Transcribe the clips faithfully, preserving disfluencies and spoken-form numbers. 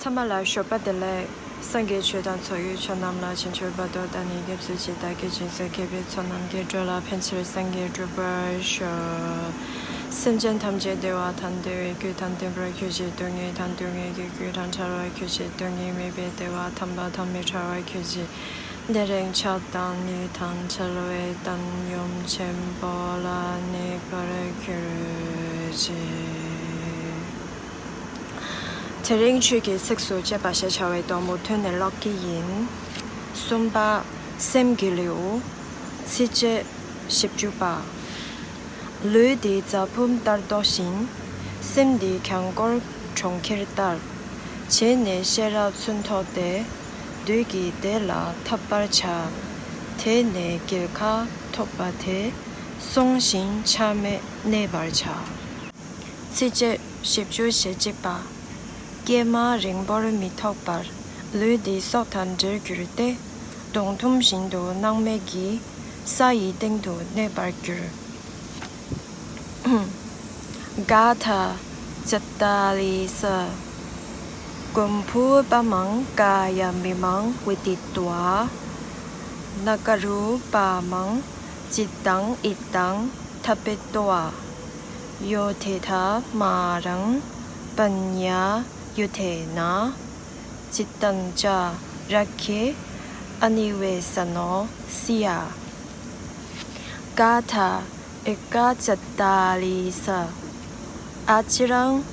ཐ་མ་ལ་ཞོགས་པ་བདེ་ལེགས། སངས་རྒྱས་ཆོས་དང་ཚོགས་ཡོད་ཕྱོགས་རྣམས་ལ། ཕྱིན་ཆོས་བར་དོ་དང་ནི་སྐྱབས་སུ་མཆི། བདག་གིས་སྦྱིན་སོགས་མཁས་པའི་ཚོགས་རྣམས་ཀྱིས། འགྲོ་ལ་ཕན་ཕྱིར་སངས་རྒྱས་འགྲུབ་པར་ཤོག། སེམས་ཅན་ཐམས་ཅད་བདེ་བ་དང་བདེ་བའི་རྒྱུ་དང་ལྡན་པར་གྱུར་ཅིག། སྡུག་བསྔལ་དང་སྡུག་བསྔལ་གྱི་རྒྱུ་དང་བྲལ་བར་གྱུར་ཅིག། སྡུག་བསྔལ་མེད་པའི་བདེ་བ་དམ་པ་དང་མི་འབྲལ་བར་གྱུར་ཅིག། དེ་རིང་ཕྱག་དང་ནི་དང་བྲལ་བའི་བཏང་སྙོམས་ཆེན་པོ་ལ་གནས་པར་གྱུར་ཅིག། དེ་རིང་ཆོས་ཀྱི་ཚིགས་སུ་བཅད་པ་ཞེས་བྱ་བའི་གདམས་ངག་ཐོས་ནས་ཀློག་གི་ཡིན། གསུམ་པ། སེམས་ཀྱི་ལེའུ། ཚིགས་བཅད་བཞི་བཅུ་པ། ལུས་འདི་རྫ་བུམ་ལྟར་རྟོགས་ཤིང་། སེམས་འདི་གྱང་ཁོལ་གྲོང་ཁྱེར་ལྟར། བྱས་ནས་ཤེས་རབ་ཚུན་ཐོབ་སྟེ། བདུད་ཀྱིས་དེ་ལ་འཐབ་པར་བྱ། དེ་ནས་དཀྱིལ་མཁར་ཐོབ་པ་དེ། བསྲུང་ཞིང་ཆགས་མེད་གནས་པར་བྱ། ཚིགས་བཅད་བཞི་བཅུ་ཞེ་གཅིག་པ། ཀྱེ་མ། རིང་པོར་མི་ཐོགས་པར། ལུས་འདི་སྲོག་དང་འབྲལ་འགྱུར་ཏེ། གདོང་ཐུམ་བཞིན་དུ་སྣང་མེད་ཀྱི། ས་ཡི་སྟེང་དུ་གནས་པར་འགྱུར། ག་ཐ་ཙཏ་ལི་ས། གུམ་བྷོ་པ་མཾ་ཀཱ་ཡ་མི་མཾ་བི་དི་ཏྭ། ན་ཀ་རུ་པ་མཾ་ཙི་ཏཾ་ཨི་ཏཾ་ཐ་པེ་ཏྭ། ཡོ་དྷེ་དྷརྨཱ་རཾ་པཉཱ་ཡོ་དྷེ་ན། ཙི་ཏཾ་ཙ་རཀྵེ་ཨ་ནི་བེ་ས་ནོ་སི་ཡ། ག་ཐ་ཨེ་ཀ་ཙཏ་ལི་ས། ཨ་ཙི་རཾ་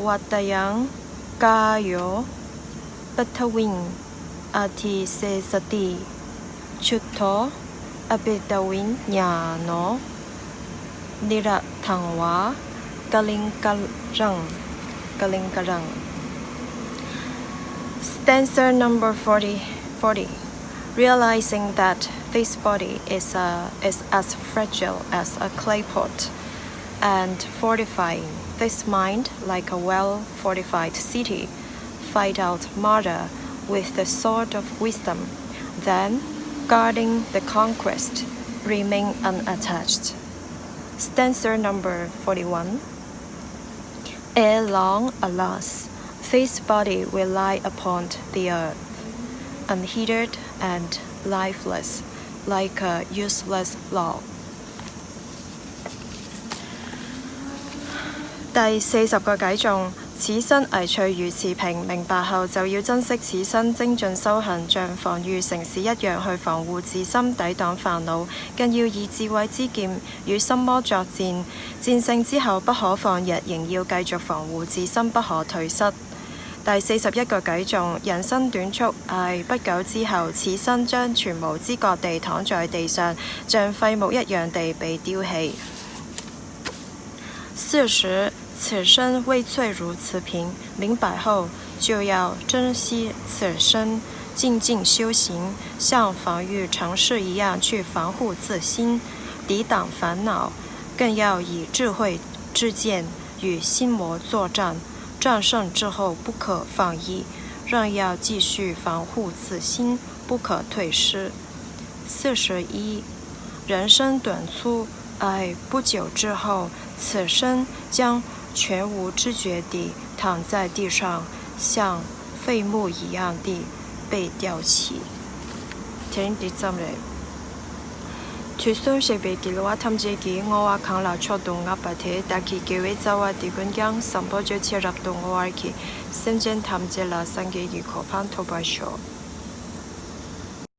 བ་ཏ་ཡཾ་ཀཱ་ཡོ་པ་ཐ་བིཾ་ཨ་དྷི་སེ་ས་ཏི། ཆུ་ཐོ་ཨ་པེ་ཏ་བི་ཉཱ་ནོ། ནི་ར་ཐཾ་བ་ཀ་ལིང་ཀ་རཾ། ཀ་ལིང་ཀ་རཾ། Stanza number forty, forty. Realizing that this body is, a, is as fragile as a clay pot and fortifying this mind like a well fortified city, fight out mara with the sword of wisdom, then, guarding the conquest, remain unattached. Stanza number forty-one. Ere long, alas, this body will lie upon the earth, unheeded and lifeless, like a useless log. 第四十個偈頌：此身危脆如此平，明白後就要珍惜此身，精進修行，像防禦城市一樣去防護自身，抵擋煩惱。更要以智慧之劍與心魔作戰，戰勝之後不可放逸，仍要繼續防護自身，不可退失。第四十一個偈頌：人生短促，唉，不久之後，此身將全無知覺地躺在地上，像廢木一樣地被丟棄。 四十，此身危脆如此平，明白后就要珍惜此身，精进修行，像防御城市一样去防护自心，抵挡烦恼，更要以智慧之剑与心魔作战，战胜之后不可放逸，仍要继续防护自心，不可退失。四十一，人生短促，唉，不久之后，此身将全无知觉地躺在地上，像废木一样地被丟弃。དེ་རིང་འདི་ཙམ་རེད། དུས་གསུམ་གཤེགས་པའི་དགེ་བ་ཐམས་ཅད་ཀྱི་བསྔོ་བ་གང་ལ་མཆོག་ཏུ་བསྔགས་པ་དེས། བདག་གི་དགེ་བའི་རྩ་བ་འདི་ཀུན་ཀྱང་། བཟང་པོ་སྤྱོད་ཕྱིར་རབ་ཏུ་བསྔོ་བར་བགྱི། སེམས་ཅན་ཐམས་ཅད་ལ་སངས་རྒྱས་ཀྱི་གོ་འཕང་ཐོབ་པར་ཤོག།